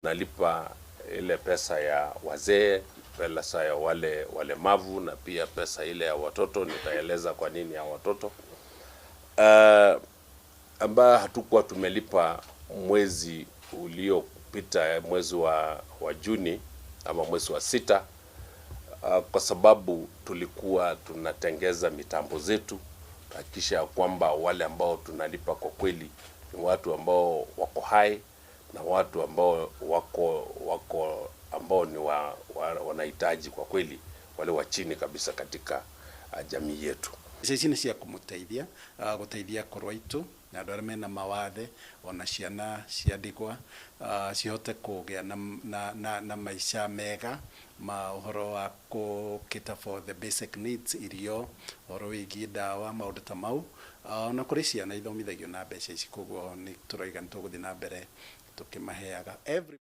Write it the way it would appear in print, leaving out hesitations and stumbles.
Nalipa ile pesa ya wazee, pesa ya wale walemavu na pia pesa ile ya watoto. Nitaeleza kwa nini ya watoto ambayo hatukuwa tumelipa mwezi uliopita, mwezi wa Juni ama mwezi wa sita, kwa sababu tulikuwa tunatengeza mitambo zetu kuhakikisha ya kwamba wale ambao tunalipa kwa kweli ni watu ambao wako hai na watu ambao wako ambao ni wanahitaji kwa kweli, wale wa chini kabisa katika jamii yetu. Mbeca ici nĩ cia kũmũteithia gũteithia akũrũ aitũ na andũ arĩa mena mawathe, ona ciana cia ndigwa cihote kũgĩa na maica mega ma ũhoro wa kũ cater for the basic needs, irio, ũhoro wĩgiĩ ndawa, maũndũ ta mau. Ona kũrĩ ciana ithomithagio na mbeca ici, koguo nĩ tũroiga nĩ tũgũthiĩ na mbere tũkĩmaheaga every